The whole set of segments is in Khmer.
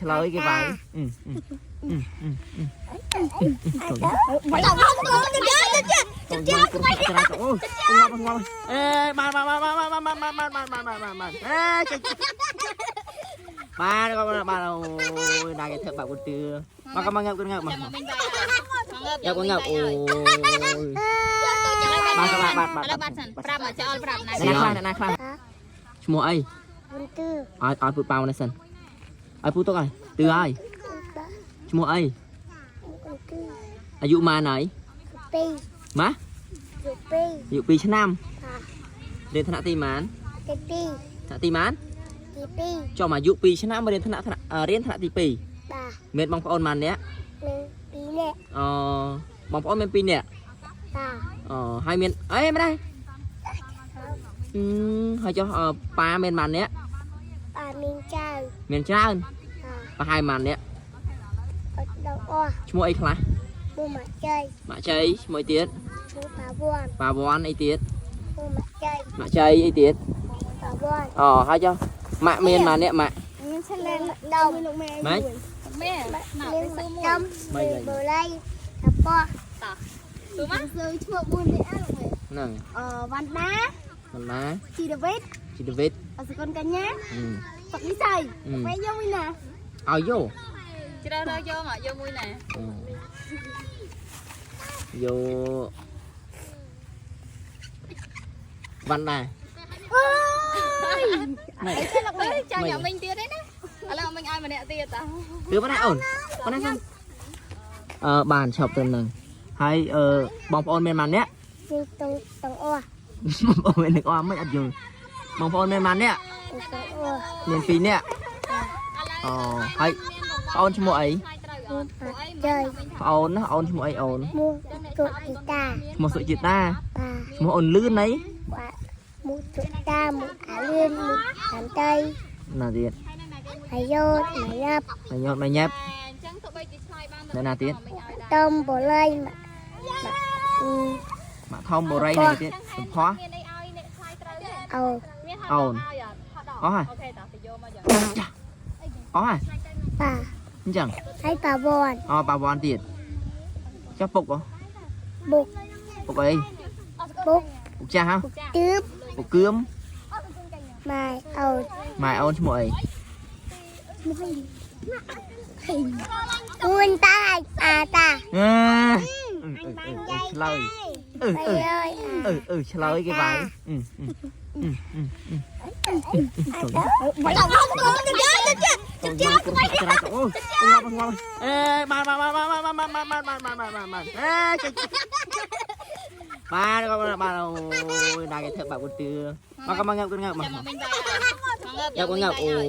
ឆ្លើយគេវាយអឺអឺអឺ បាត់ដល់ទៅទៅ ទៅយកគ្រោះចរាចរណ៍អូងាប់ងាប់អេបានបានបានបានបានបានបានបានបានបានបានអេចេញបានបានអូយណាគេធ្វើបាក់គុទឿមកកមកងាប់ងាប់មក ចាំមកមិញវាយមក ងាប់ងាប់អូយបាទបាទបាទ ឥឡូវបាត់សិនប្រាប់មកចោលប្រាប់ណា អ្នកណាខ្លះអ្នកណាខ្លះឈ្មោះអី បន្ទឺ ឲ្យឲ្យពូប៉ៅនេះសិនឲ្យពូទុកឲ្យទឿឲ្យឈ្មោះអី បន្ទឺ អាយុម៉ានហើយ ពី ម៉ា ពី អាយុ2ឆ្នាំរៀនថ្នាក់ទីម៉ាន ទីពី ថ្នាក់ទីម៉ាន ទីពី ចំអាយុ2ឆ្នាំរៀនថ្នាក់រៀនថ្នាក់ទី2 បាទ មានបងប្អូនម៉ានអ្នក មានពីរនាក់ អបងប្អូនមាន2នាក់ បាទ អហើយមានអីមិនដែរអឺហើយចុះប៉ាមានម៉ានអ្នក បាទមានចៅ មានច្រើន បាទ ប្រហែលម៉ានអ្នក អត់ដល់អស់ ឈ្មោះអីខ្លះ មួយមកចៃ ម៉ាក់ជ័យឈ្មោះអីទៀត មួយបាវ័ន ប៉ាវ៉ាន់អីទៀត មួយមកចៃ ម៉ាក់ជ័យអីទៀត បាវ័ន អូហើយចុះម៉ាក់មានម៉ានអ្នកម៉ាក់ មានឆ្លាដុំលោកម៉ែ ម៉េច ម៉ែណា មាន ទៅស៊ូមួយ ដុំមានបល័យតប៉ោះ ស៊ូមក ស៊ូឈ្មោះ4នាក់លោកម៉ែ ហ្នឹង អវណ្ដា មិនណា ជីដាវីត ជីវីត អសកុនកញ្ញា អឺ សុកនិស័យម៉ែយកមួយណា ឲ្យយក ជ្រើសរើសយកមកយកមួយណា យកវ៉ាន់ដែរ អើយ នេះ ចាំញ៉ាំមិញទៀតឯណាឥឡូវមិញឲ្យម្នាក់ទៀតតា គឺប៉ុណ្ណាអូនប៉ុណ្ណាសិនអឺបានឈប់ត្រឹមហ្នឹងហើយអឺបងប្អូនមានម៉ានអ្នក មានតងតងអស់ បងប្អូនមាននឹកអស់មិនអត់យល់បងប្អូនមានម៉ានអ្នក តងអស់ មាន2នាក់អូហើយបងអូនឈ្មោះអី ត្រូវអត់ព្រោះអី ចៃ បងអូនណាអូនឈ្មោះអីអូន មួយទុជីតា ឈ្មោះសុจิតា បាទ ឈ្មោះអូនលឿនអី បាទមួយទុតាមួយអាលឿនមួយតាមតៃ ណាទៀត អាយ៉ូតមកយ៉ាប់ មកញ៉ាប់មកញ៉ាប់ អញ្ចឹងទោះបីជាឆ្លើយបាន អ្នកណាទៀត មិញឲ្យដែរ តំបល័យមក ម៉ាក់ធំបូរីណាទៀតសំផស្ស មានអីឲ្យអ្នកឆ្លើយត្រូវទេ អូ មានហត់ អូន ឲ្យអត់ហត់ អស់ហើយ អូខេតោះទៅយកមកយ៉ាង ចាអស់ហើយ បាទ អញ្ចឹង ហើយបាវ័ន អូបាវ៉ាន់ទៀតចុះពុកហ៎ បុក ពុកអី បុក ពុកចាស់ហ៎ ទើប ពុកគឿម ម៉ែអូន ម៉ែអូនឈ្មោះអី ួនតាអាតា អឺឆ្លើយអឺអឺ អើយ អឺអឺឆ្លើយគេវាយអឺអឺ បាត់ដល់ទៅទៅ ទៅយកគ្រោះចរាចរណ៍អូងាប់ងាប់អេបានបានបានបានបានបានបានបានបានបានបានអេចេញបានបានអូយណាគេធ្វើបាក់គុទឿមកកមកងាប់ងាប់មក ចាំមកមិញវាយមក ងាប់ងាប់អូយ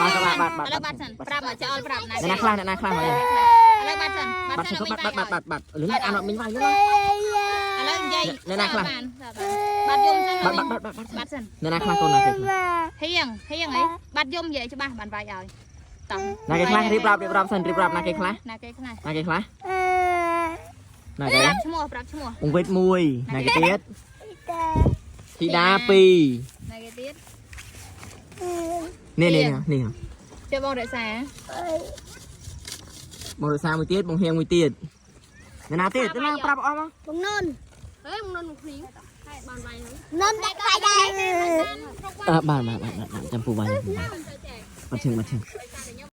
បាទបាទបាទ ឥឡូវបាត់សិនប្រាប់មកចោលប្រាប់ណា អ្នកណាខ្លះអ្នកណាខ្លះមក ឥឡូវបាត់សិន បាត់សិនបាត់បាត់បាត់បាត់លឿនអានអត់មិញវាយលឿន ឥឡូវនិយាយ អ្នកណាខ្លះ បាត់យំសិន បាត់បាត់បាត់បាត់ បាត់សិន អ្នកណាខ្លះកូនណាគេខ្លះ ហៀងហៀងអីបាត់យំនិយាយច្បាស់បានវាយឲ្យតោះ ណាគេខ្លះរៀបរាប់រៀបរាប់សិនរៀបរាប់ណាគេខ្លះ ណាគេខ្លះ ណាគេខ្លះណាគេ ប្រាប់ឈ្មោះប្រាប់ឈ្មោះ ពងវិត1ណាគេទៀតធីតា2 ណាគេទៀត នេះនេះនេះ ជើបងរក្សា បងរក្សាមួយទៀតបងហៀងមួយទៀតអ្នកណាទៀតណាប្រាប់អស់មក បងនុន ហេបងនុនមកភ្លៀងបានវាយហ្នឹង នុនដាក់ខ្លាយដែរ អើបានបានបានចាំពូបានបាត់ជើងបាត់ជើង